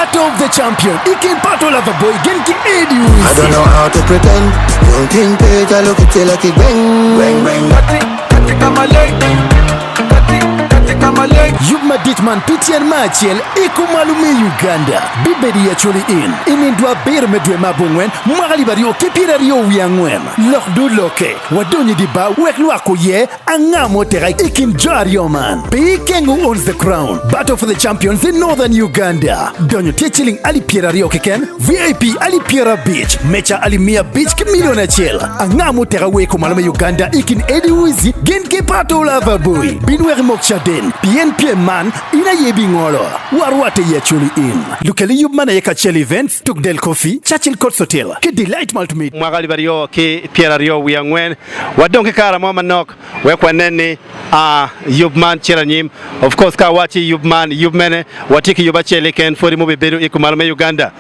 Battle of the Champion i kin Pato Lover Boy gin ki Eddy I Uzi. don't know how to pretend. Don't think page, I look at you like a bang, bang, bang. Yub madit man pi tyen me acel i kumalo me Uganda bibedo i Acholi Inn i nindwa abiro me dwe me abongwen mwaka alip aryo ki pyeraryo wiye angwen. Lok dul lokke, wadonyo i dye bar wek lwak oyer anga ma oteka i kin jo aryo man. Pi King Who Owns the Crown, Battle for the Champions in Northern Uganda. Donyo tye ciling alip 20 keken, VIP alip 50, meca alip 500 ki milion acel. Anga ma oteka wer kumalo me Uganda i kin Eddy Wizzy gin ki Pato Lover Boy? Bin wek imok caden, pien pyem man in aye ibingolo. Warwatte i Acholi Inn. Lukel yub man aye Kacel Events, Tuk Del Coffee, Churchill Courts Hotel ki Delight Multimedia. Mwaka alip aryo ki pyeraryo wiye angwen, wadong ki kare mo manok wek wanen ni yub man cito anyim. Of course ka awaci yub man, yub mene? Watye ki yub acel keken pwodi mubibedo i kumalo me Uganda.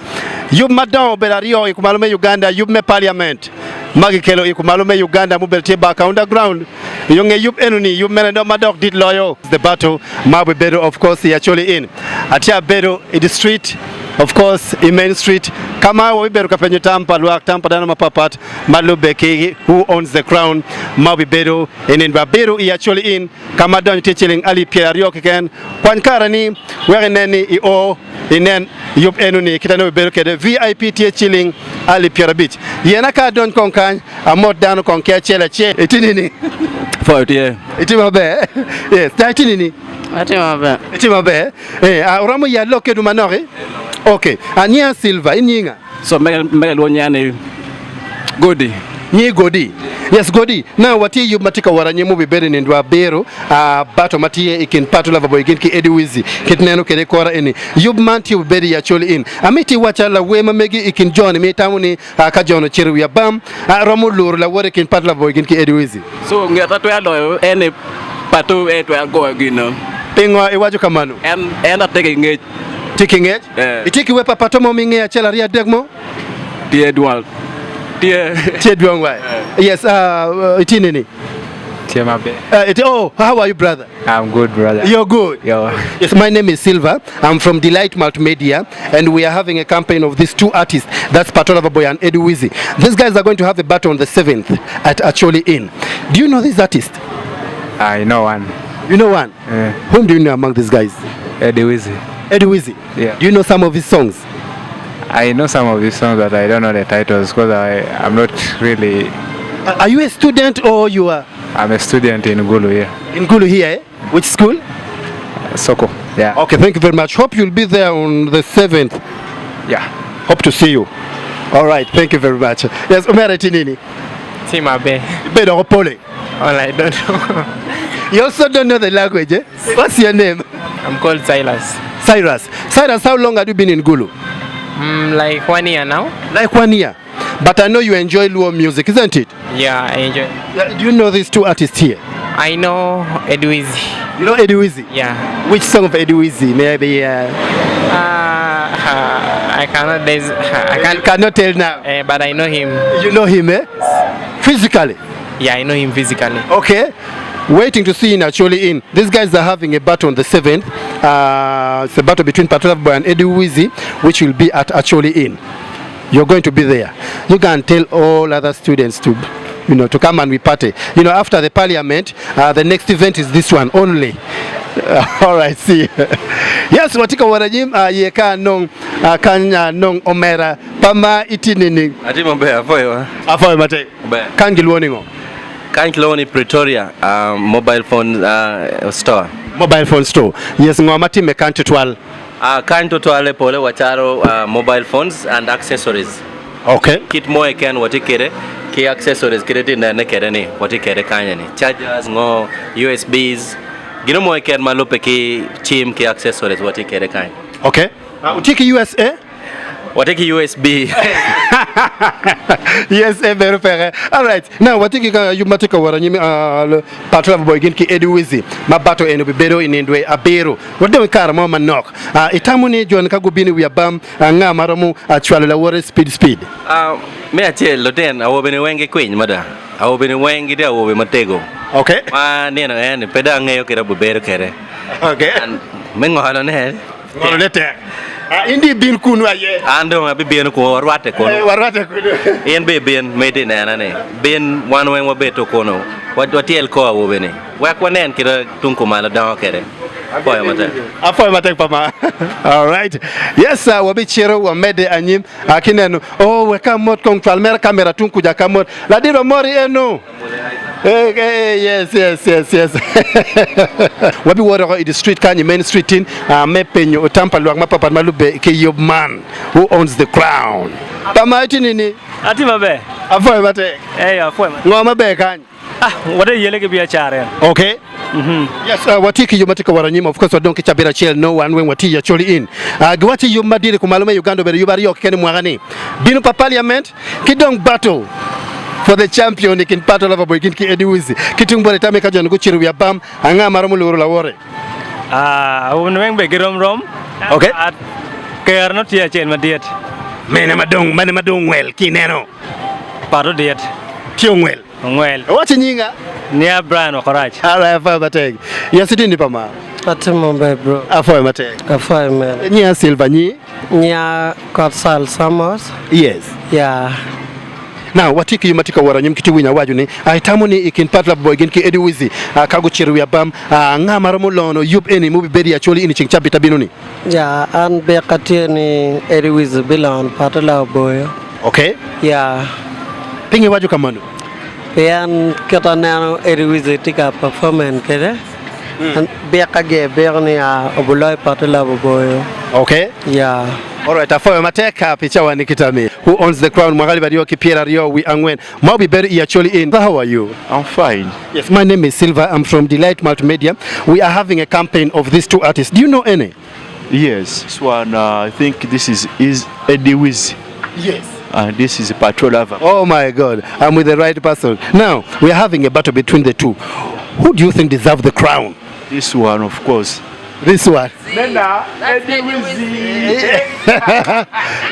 Yub madongo obedo aryo i kumalo me Uganda, yub me parliament ma kikelo i kumalo me Uganda mubedo tye bar Kaunda ground. Yo nge yub enoni, yub mene dok ma dok dit loyo? The battle ma obibedo of course i Acholi Inn. Atye abedo i the street of course i main street ka ma wabibedo ka penyo tam pa lwak, tam pa dano mapatpat ma lubbe ki Who Owns the Crown ma obibedo i nino abiro i Acholi Inn ka ma donyo tye ciling alip 20 keken. Kwany kare ni wek inen ni i o inen yub eno ni kite nongo obibedo kwede. VIP tye ciling alip 50. Yena ka adony kong kany amot dano kong ki acel acel. Itye nini? Pwoyo tye. Itye maber? Yes. Da itye nini? Atye maber. Itye maber? Eh, ah, oromo ya lok kedwu manok i? Okay. Anyinga Silva, in nyinga? So mege mege lwongo nyinga ni Godi. Nyi Godi. Yes, Godi. Now watye i yub ma tye ka wot anyim mubibedo i nindwa abiro, ah, battle ma tye i kin Pato Lover Boy gin ki Eddy Wizzy. Kit neno kwede i kora eni. Yub man tye obibedo i Acholi Inn. Amiti iwacca lawer ma megi i kin jo-ni ma itamo ni ah, ka jo-ni ocito i wi abam, ah, romo luro lawote i kin Pato Lover Boy gin ki Eddy Wizzy. So nget ma twero loyo en ni Pato en twero goyo gino. Pingo iwaco kamano? En en atye ki ngec. Tye ki ngec? Eh. Itye ki wer pa Pato mo ma ingeyo acel aryo adek mo? Tye dwol. Tye. Tye dwong wa. Yes, uh, itye nini? Tye maber. Uh, it, oh, how are you brother? I'm good brother. You're good. Yo. Yes, my name is Silva. I'm from Delight Multimedia, and we are having a campaign of these two artists. That's Pato Loverboy and Eddie Wizzy. These guys are going to have a battle on the 7th at Acholi Inn. Do you know these artists? I know one. You know one? Yeah. Whom do you know among these guys? Eddie Wizzy. Eddie Wizzy? Yeah. Do you know some of his songs? I know some of his songs, but I don't know the titles because I I'm not really. Are you a student or you are? I'm a student in Gulu here. In Gulu here, eh? Which school? Soko. Yeah. Okay, thank you very much. Hope you'll be there on the 7th. Yeah. Hope to see you. All right, thank you very much. Yes, Omera Tinini. Tye maber. Ibedo ko pole. All I don't know. You also don't know the language, eh? What's your name? I'm called Silas. Cyrus. Cyrus, how long have you been in Gulu? Mm, like one year now. Like one year. But I know you enjoy Luo music, isn't it? Yeah, I enjoy. Yeah, Do you know these two artists here? I know Edwizi. You know Eddie Wizzy? Yeah. Which song of Eddie Wizzy? Maybe uh, Uh, I cannot. There's, I you can't. cannot tell now. Uh, but I know him. You know him, eh? Physically. Yeah, I know him physically. Okay. Waiting to see in Acholi Inn. These guys are having a battle on the 7th. Uh, it's a battle between Pato Boy and Eddie Wizzy, which will be at Acholi Inn. You're going to be there. You can tell all other students to, you know, to come and we party. You know, after the parliament, uh, the next event is this one only. Uh, all right, see. yes, watika warajim uh, yeka nong uh, kanya nong omera pama itinini Atye maber, afoyo. afoyo mate Maber. kan giluongo ngo Kany kilwongo ni Pretoria uh, mobile phone uh, store. mobile phone store yes ngo matime kan tutwal Uh, kany tutwale pole wacaro uh, mobile phones and accessories. okay Kit mo keken watye kede ki accessories kede tye nene kede ni watye kede kanya ni chargers ngo USBs gino mo keken ma lubbe ki cim ki accessories watye kede kany. okay uh, utye ki USA Watye ki USB. USA bedo peke alright now watye ki ka yub ma tye ka wot anyim uh, Pato Lover Boy gin ki Eddie Wizzy ma bato eni obibedo i nindwe abiro wadong i kare mo manok uh, itamo ni joni ka gubino i wi abam uh, nga ma romo uh, cwalo lawote speed speed Uh, me acel lutino awobe ni weng gikwiny mada awobe ni weng gitye awobe matego okay ma nino en ni pe dong angeyo kit abibedo kede okay And me ngolo ne ngolo ne tek. Ah, in di ibin kunu aye. An dong abibino kunu, warwatte kunu. Eh, warwatte kunu. In be ibin, ma itye nena ni. Bin, wan weng wabed kunu. Watyel kor awobe-ni. Wek wanen kite tung kumalo dongo kwede. Apwoyo matek. Apwoyo matek papa. All right. Yes, uh, wabicito wamedde anyim. Uh, ki neno, oh, wek amot kong cwal mere kamera tung kuca ka mot. Ladit wamoti eno. Hey, hey, yes, yes, yes, yes. Wabiwot oko i the street kany i main street tin uh, me penyo otam pa lwak mapapat ma lubbe ki yub man. Who owns the crown? Pa ma itye nini? Atye maber. Apwoyo matek. Eyo, apwoyo matek. Ngo maber kany? Ah, watye yele ki biacara en. Okay. Yes, uh, watye ki yub ma tye ka wot anyim. Of course, wadong ki cabit acel no wan weng watye i Acholi Inn. Uh, giwaco yub madit i kumalo me Uganda obedo yub aryo keken i mwaka ni. Bino pa parliament ki dong battle for the champion i kin Pato Lover Boy gin ki Eddie Wizzy. Ki tung bote tame ka jo-ni gucito wi abam, anga ma romo luro lawote? Ah, awobene weng bene girom rom. Okay. Ah, ker no tye acel madit. Mene ma dong, mene ma dong ongwel ki ineno? Pato dit. Tye ongwel. Ongwel. Iwaco nyinga? Nia Brian Okorac. Alright, apwoyo matek. Yes, itye ni pa ma? Atimo maber bro. Apwoyo matek. Apwoyo mere. Nyinga Silva, nyi? Nyinga Kotsal Samos. Yes. Yeah. Now, watye ki yub ma tye ka wot anyim ki tye winyo awaco ni, ah, itamo ni i kin Pat Love Boy gin ki Eddie Wizzy, ah, ka gucito i wi abam, ah, anga ma romo lono yub eni mubibedo i Acholi ini ceng cabit abino ni? Yeah, an byek atye ni Eddie Wizzy bilono Pat Love Boy. Okay. Yeah. Pingo iwaco kamano? Pien kit aneno Eddie Wizzy tye ka performing kwede, byek aye byeko ni obiloyo Pato Love Boy. Okay. Yeah. Alright, apwoyo matek pi cawa ni kitami. Who owns the crown mwaka alip aryo ki pyeraryo wi angwen ma obibedo i Acholi Inn. How are you? I'm fine. Yes, my name is Silva. I'm from Delight Multimedia. We are having a campaign of these two artists. Do you know any? Yes, this one, I think this is, is Eddie Wiz. Yes. And this is Patrol Lover. Oh my God, I'm with the right person. Now, we are having a battle between the two. Who do you think deserves the crown? This one, of course. This one. Nena, Eddie Wizzy.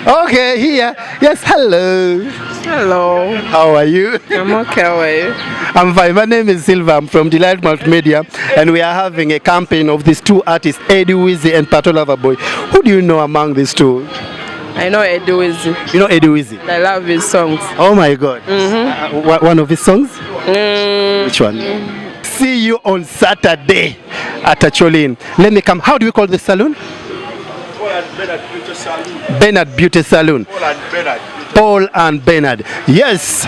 Okay, here. Yes, hello. Hello. How are you? I'm okay, how are you? I'm fine. My name is Silva. I'm from Delight Multimedia, and we are having a campaign of these two artists, Eddie Wizzy and Pato Lover Boy. Who do you know among these two? I know Eddie Wizzy. You know Eddie Wizzy? I love his songs. Oh my God. One of his songs? Which one? See you on Saturday at Acholi Inn. Let me come. How do we call the saloon? Paul and Bernard Beauty Saloon. Bernard Beauty Saloon. Paul and Bernard. Paul and Bernard. Yes.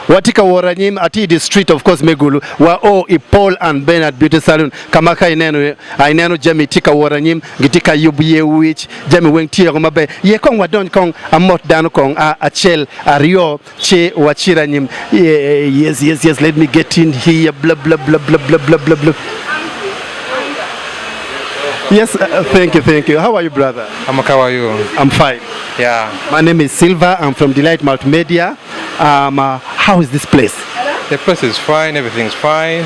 Watika woranyim ati the street of course Megulu wa o i Paul and Bernard Beauty Saloon kama ka ineno aineno jami tika woranyim gitika yub ye wich jami weng tiyo maber ye kong wadon kong amot dano kong a acel aryo ce wacira nyim yes yes yes let me get in here blah blah blah blah blah blah blah blah Yes, thank you, thank you. How are you, brother? I'm okay, how are you? I'm fine. Yeah. My name is Silva. I'm from Delight Multimedia. How is this place? The place is fine, everything's fine.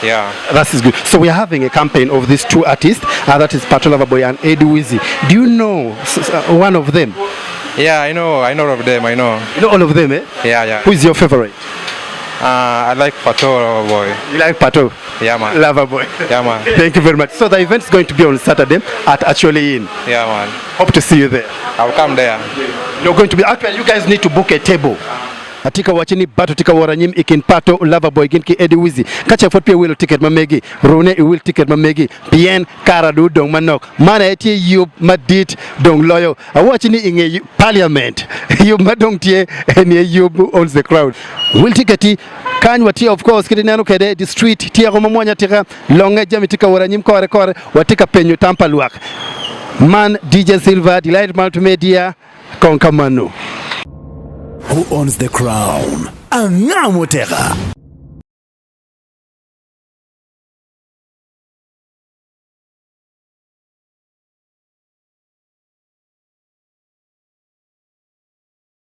Yeah. That is good. So we are having a campaign of these two artists, that is Pato Loverboy and Eddie Wizzy. Do you know one of them? Yeah, I know of them, I know. You know all of them, eh? Yeah, yeah. Who is your favorite? I like Pato Loverboy. You like Pato? Yeah, man. Loverboy. Yeah, man. Thank you very much. So the event is going to be on Saturday at Acholi Inn. Yeah, man. Hope to see you there. I'll come there. You're going to be, actually, you guys need to book a table. Atika wachini bato tika wora nyim ikin Pato Loverboy gin ki Eddie Wizzy. Kache fot pie wilo ticket ma megi, rune i wil ticket ma megi, pien kara du dong manok. Mana etie yub madit dong loyo. Awachini inge parliament. Yub madong tie enie yub owns the crowd. Wil ticket kany watie of course kiti neno kede di street tie ko mamwanya tika longe jami tika wora nyim kore kore watika penyo tampa luak. Man DJ Silva Delight Multimedia Konkamano. Who owns the crown? Anga motega.